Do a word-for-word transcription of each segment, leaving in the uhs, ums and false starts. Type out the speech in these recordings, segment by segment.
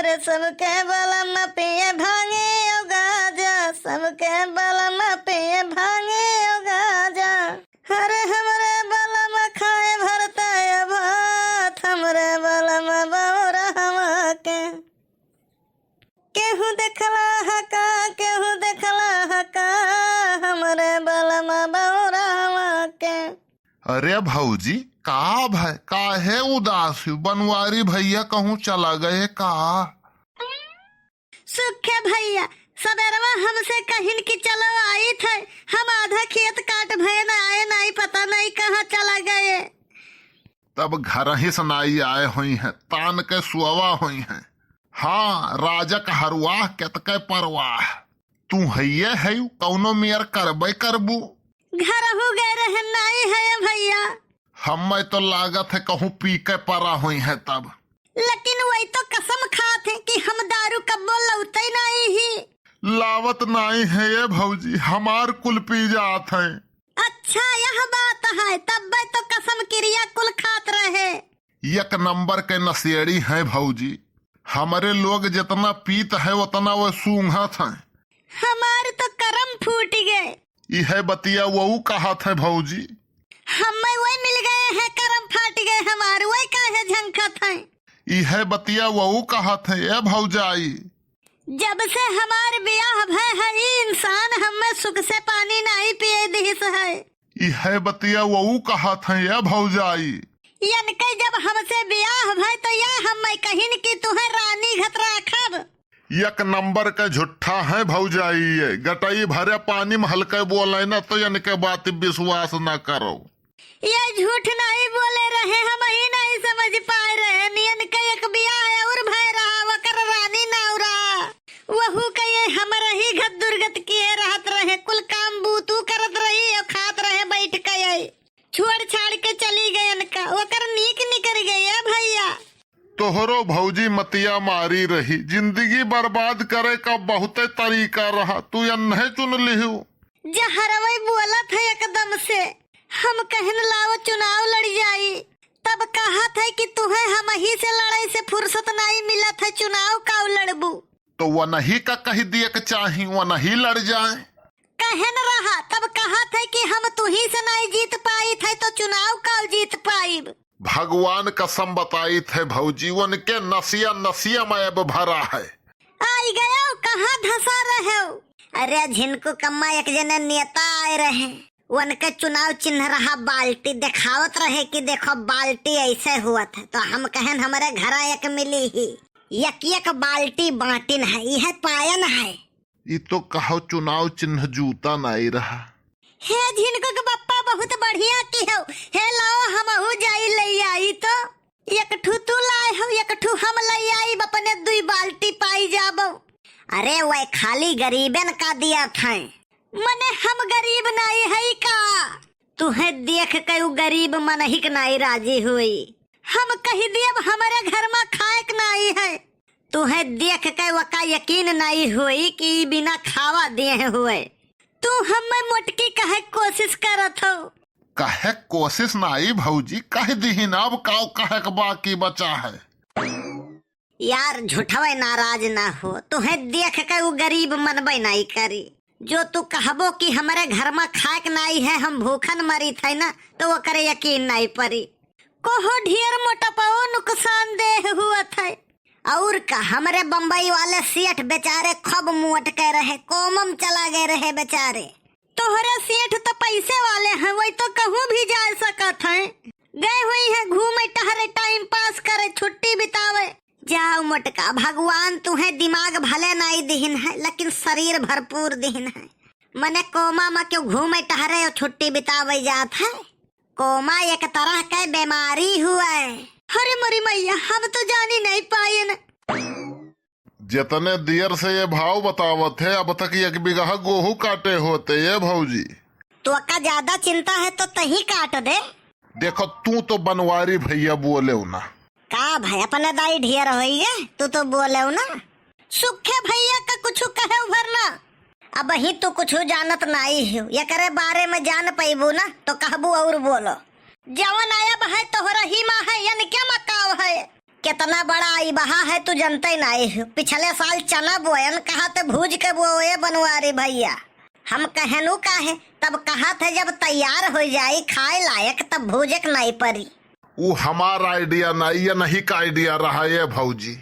अरे सबके बलम पिए भांगे ओ गाजा, सबके बलम पिए भांगे ओ गाजा। अरे हमरे बलम खाए भरता भात, हमरे बलम बौरहवा के। केहू देखला ह का, केहू देखला ह का, हमरे बलम बौरहवा के। अरे भौजी, का भय, काहे उदास हो? बनवारी भैया कहूँ चला गए का? सुखे भैया, सबेरवा हमसे कहिन कि चलो आइत है, हम आधा खेत काट भय न आए, नाई पता नाई कहाँ चला गए। तब घरही से नाई आए होइहैं, तान के सुअवा होइहैं। हाँ, राजक हरवाह, केतके परवाह। तू हइये हयू, कउनो मेर करबे करबू। घरहू गए रहे, नाई है भैया। हम्मे तो लागत है कहूँ पी के परा होइहैं तब। लेकिन वही तो कसम खात है कि हम दारू कब्बो लौते नाई ही। लावत नाई है ये भौजी, हमार कुल पी जात है। अच्छा, यह बात है, तब्बे तो कसम किरिया कुल खात रहे। एक नंबर के नशेड़ी हैं भौजी। हमरे लोग जितना पीत है, उतना वो सूंघत हैं। हमार तो करम फूट गए। इहे बतिया वहू कहत है भौजी। हमें वही मिल गए हैं, करम फाट गए हमार, वही काहे झंखत हैं। इहे बतिया वहू कहत है, ए भौजाई। जब से हमार बियाह भय है, ई इंसान हमें सुख से पानी नाई पिए दिस है। इहे बतिया वहू कहत हैं, ए भौजाई। यनके जब हमसे बियाह भय, तो ये हमें कहिन कि तुहें रानी घत राखब। एक नंबर के झुट्ठा है भौजाई, ये गटई भरे पानी में हल्के बोले ना, तो यनके बात विश्वास ना करो। ये झूठ नाई बोले रहे, हमही नाई समझ पाए रहे। नियन के एक बियाह और भय रहा, वकर रानी नाव रहा। वहू के ये हमरही घत दुर्गत किए रहत रहे, कुल काम बूतू करत रही और खात रहे बैठ के। ये छोड़ छाड़ के चली गयन का, वकर नीक निकर गए भैया। तोहरो भौजी मतिया मारी रही, जिंदगी बर्बाद करे का बहुते तरीका रहा, तू यन्हे चुन लिहू। जहरवई बोलत है एकदम से। हम कहन लाओ चुनाव लड़ जाई, तब कहत है कि तुहे हमही से लड़े से फुर्सत नाई मिलत है, चुनाव काउ लड़बू? तो वनही का कह दिए के चाही, वनही लड़ जाए। कहन रहा, तब कहत है कि हम तुही से नाई जीत पाइत है, तो चुनाव काउ जीत पाइब? भगवान कसम बताइत है भौजी, उनके नसिया नसिया में अब भरा है। आई गयो, कहाँ धसा रहो? अरे झिनको कम्मा, एक जने नेता आए रहे, उनके चुनाव चिन्ह रहा बाल्टी, देखावत रहे कि देखो बाल्टी ऐसे हुआ था, तो हम कहन हमरे घरा एक मिली ही, एक एक बाल्टी बांटिन है, यह पायन है। ई तो कहो चुनाव चिन्ह जूता नाई रहा। हे झिनको के बप्पा, बहुत बढ़िया किहो। हे लाओ हमहू जाई लई आई तो। एक ठू तू लाए हो, एक ठू हम लई आई, अपने दुई बाल्टी पाई जाबो। अरे वह खाली गरीबन का दिया था। मने हम गरीब नाई है का? तुहे देख के उ गरीब मनहिक नाई राजी हुई। हम कही दियब हमरे घर मा खाएक नाई है। तुहे देख के वका यकीन नाई हुई कि ई बिना खावा दिए हुए। तू हमें मोटकी कहे कोशिश करत हो। कहे कोशिश नाई भौजी, कह दिहिन, अब काउ कहे के बाकी बचा है। यार, झूठवे नाराज ना हो, तुहे देख के उ गरीब मनबे नाई करी। जो तू कहबो कि हमरे घर मा खाएक नाई है, हम भूखन मरी थे ना, तो ओकरे यकीन नाई परी। कोहो ढेर मोटपो नुकसानदेह हुआ थे। और का, हमरे बम्बई वाले सेठ बेचारे खूब मोट के रहे, कोमम चला गए रहे बेचारे। तोहरे सेठ तो पैसे वाले हैं, वही तो कहूँ भी जा सकत हैं। गए हुई हैं घूमे टहरे, time pass करे, छुट्टी बितावे। जाओ मोटका, भगवान तुहे दिमाग भले नाई दिहिन है, लेकिन शरीर भरपूर दिहिन है। मने कोमा मा क्यों घूमे टहरे और छुट्टी बितावे जात है? कोमा एक तरह के बीमारी हुए। अरे मोरी मैया, हम तो जानी नहीं पायन। जितने देर से ये भाव बतावत है, अब तक एक बीघा गोहूं काटे होते ये भौजी। तो का ज्यादा चिंता है तो तही काट दे। देखो, तू तो बनवारी भैया बोले हो ना। का भाई, अपने दाई ढेर होई है, तू तो बोले हो ना। सुखे भैया का कुछ कहे उभर ना। अब ही तू कुछ जानत नाई हो, एकरे बारे में जान पैबू ना तो कहबू और बोलो। जवन आयब है तोहरा ही मा है, यन क्या मकाव है? केतना बड़ा अइबहा है तू जनते नाहीं हो। पिछले साल चना बोयन, कहत भूज के बोए बनवारी भइया। हम कहनु काहे, तब कहत है जब तैयार होइ जाई खाए लायक तब भूजे के नाहीं परी। ऊ हमार idea नाहीं, यनही का idea रहा ए भौजी।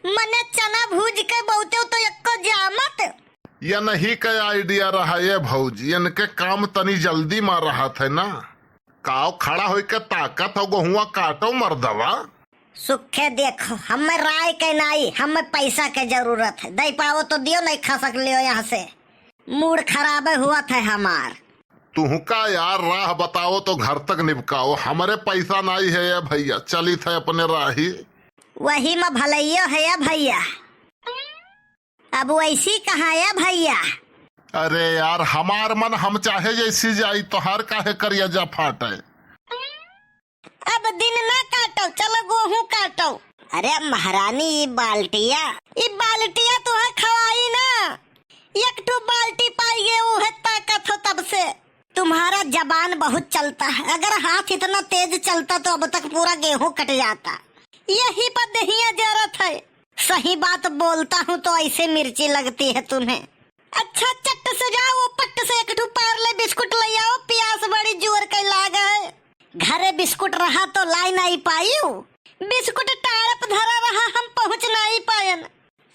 मने चना भूज के बोते तो एक्को जामत। यनही का idea रहा ए भौजी, यनके काम तनी जल्दी मा रहत है ना। काव खड़ा होइ के ताकत हो, गोहुआ काटो मर्दवा। सुखे देखो, हमें राय के नाहीं, हमें पैसा के जरूरत है। दइ पावो तो दियो, नाहीं खसक लियो यहाँ से। Mood खराबे हुवत है हमार। तुहका यार राह बताओ तो घर तक निबकाओ, हमरे पैसा नाहीं है ए भइया, चलित है अपने राही। वही मा भलइयो है ए भइया। अब वैसी कहाँ ए भइया? अरे यार, हमार मन हम चाहे जैसी जाई, तोहार काहे करिया जा फाटे? अब दिन ना काटो, चलो गोहूँ काटो। अरे महारानी, ई बाल्टिया, ई बाल्टिया तुहे खवाई ना। एक ठो बाल्टी पाई गए, उहे ताकत हो तब से। तुम्हारा जबान बहुत चलता है, अगर हाथ इतना तेज चलता तो अब तक पूरा गेहूं कट जाता। यही पर दहिया जरत है। सही बात बोलता हूँ तो ऐसे मिर्ची लगती है तुम्हें। अच्छा चट्ट से जाओ, पट्ट से एक ठो पार्ले बिस्कुट ले आओ, प्यास बड़ी जोर के लाग है। घरे बिस्कुट रहा तो लाई नाहीं पायू। बिस्कुट टाड़प धरा रहा, हम पहुँच नाहीं पायन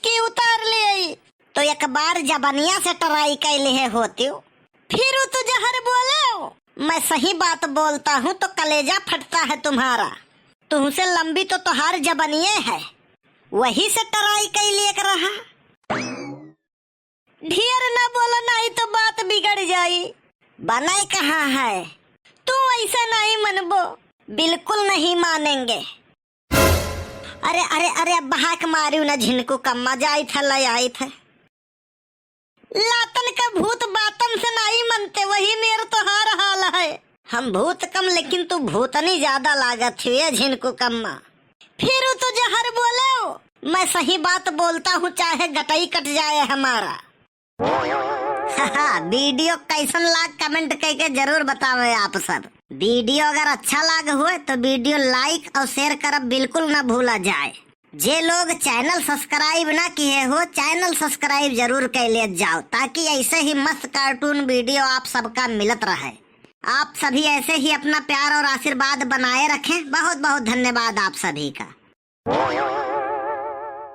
कि उतार ले आई। तो एक बार जबनिया से try कर लिहे होतियो। फिर तू जहर बोले हो। मैं सही बात बोलता हूँ तो कलेजा फटता है तुम्हारा। तुमसे लंबी तो तोहार जबनिये है, वही से try कर लिए रहा। ढेर ना बोला, नाहीं तो बात बिगड़ जाई। बनाए कहाँ है? तू ऐसा नाहीं मनबो, बिल्कुल नहीं मानेंगे। अरे, अरे, अरे, अब बहाक मारियो ना झिनकू कम्मा, जाइत है, ले आइत है। लातन का भूत बातन से नाहीं मनते, वही मेर तोहार हाल है। हम भूत कम, लेकिन तू भूतनी ज्यादा लागत हो, ए झिनकू कम्मा। फिर तू जहर बोले हो। मैं सही बात बोलता हूँ, चाहे गटई कट जाए हमारा। वीडियो कैसन लाग, comment करके जरूर बतावे आप सब। वीडियो अगर अच्छा लाग हुए तो वीडियो like और share करब बिल्कुल ना भूला जाए। जे लोग channel subscribe ना किए हो, channel subscribe जरूर कर ले जाओ, ताकि ऐसे ही मस्त cartoon video आप सबका मिलत रहे। आप सभी ऐसे ही अपना प्यार और आशीर्वाद बनाए रखें। बहुत बहुत धन्यवाद आप सभी का।